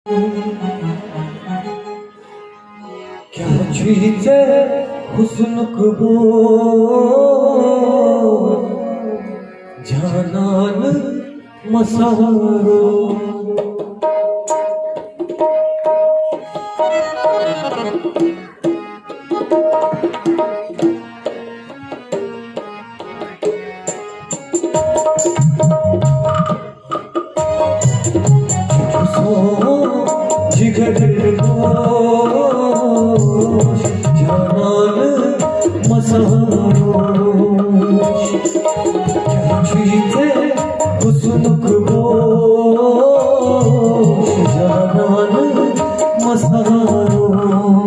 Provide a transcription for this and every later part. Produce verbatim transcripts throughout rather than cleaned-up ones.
کیٛاہ چھُے ژےٚ حُسنُک بوز، جانان مسحرو؟ جگر گوش، جانان مسحروش، کیٛاہ چھُے ژےٚ حُسنُک بوش، جانان مسحروش؟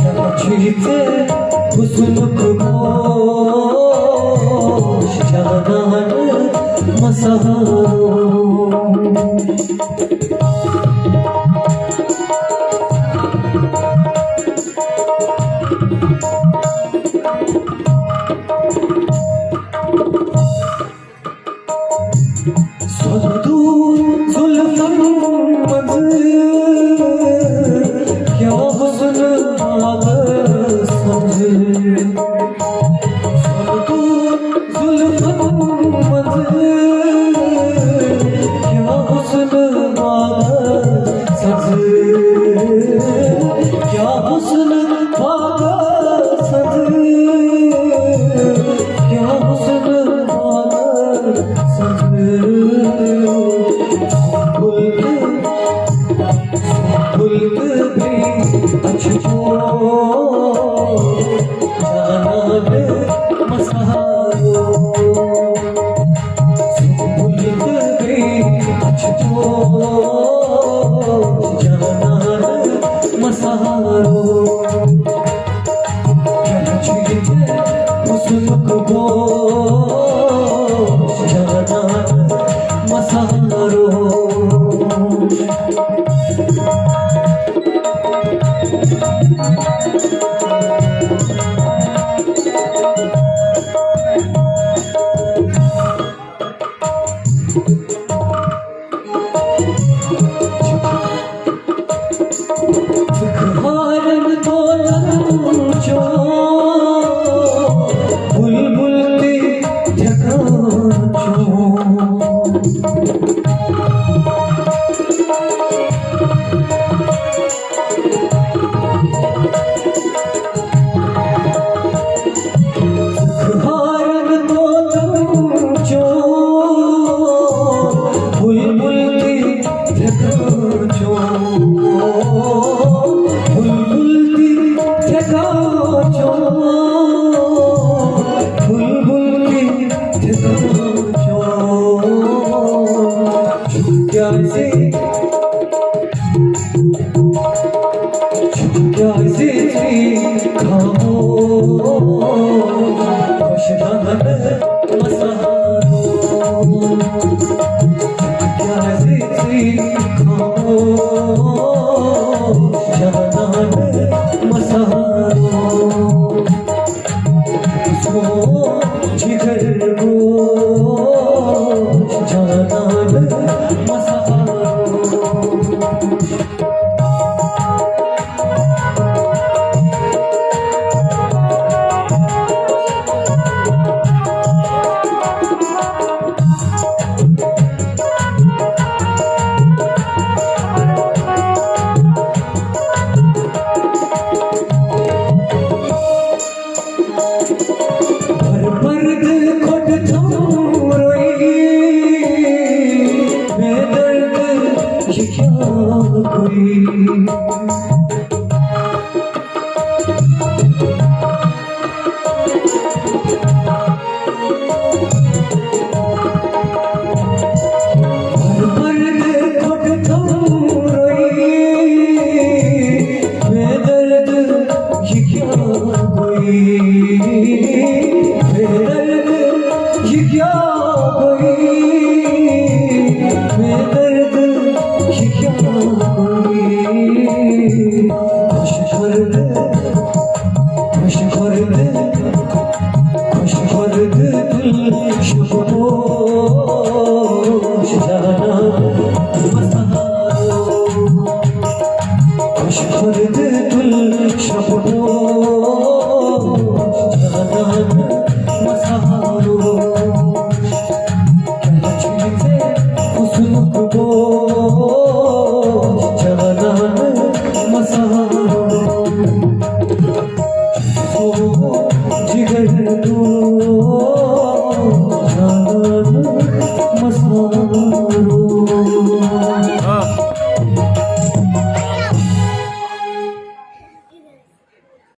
کیٛاہ چھُے ژےٚ حُسنُک بوش، جانان مسحروش؟ سۄدٕ زُلفن منٛز کیٛاہ حُسن آغاز سمجھ۔ سۄدٕ زُلفن منٛز کیٛاہ حُسن آغاز سمجھ۔ کیٛاہ حُسن آغاز سمجھ۔ کیٛاہ حُسن آغاز سمجھ۔ سُنبل تہٕ، سُنبل تہٕ بیٚیہِ اچھو، جانان مسحرو۔ سُنبل تہٕ بیٚیہِ اچھو، جانان مسحرو۔ کیٛاہ چھُے ژےٚ حُسنُک بوش، جانان مسحرو؟ ہارن طوطن چون بلبل تہِ تھٮ۪کان چون۔ ہارن طوطن چون بلبل تہِ تھٮ۪کان چون۔ بلبل تہِ تھٮ۪کان چون۔ بلبل تہِ تھٮ۪کان چون۔ کیٛازِ، کیٛازِ ژٕ خاموش، خۄش دَہن مسحرو؟ کیٛازِ ژٕ خاموش، جانان مسحرو؟ سون جگر گوش، جانان مسحرو۔ بربرد کھۄڈ تھوٚو روٚے، بے درد یہِ کیٛاہ گوٚے؟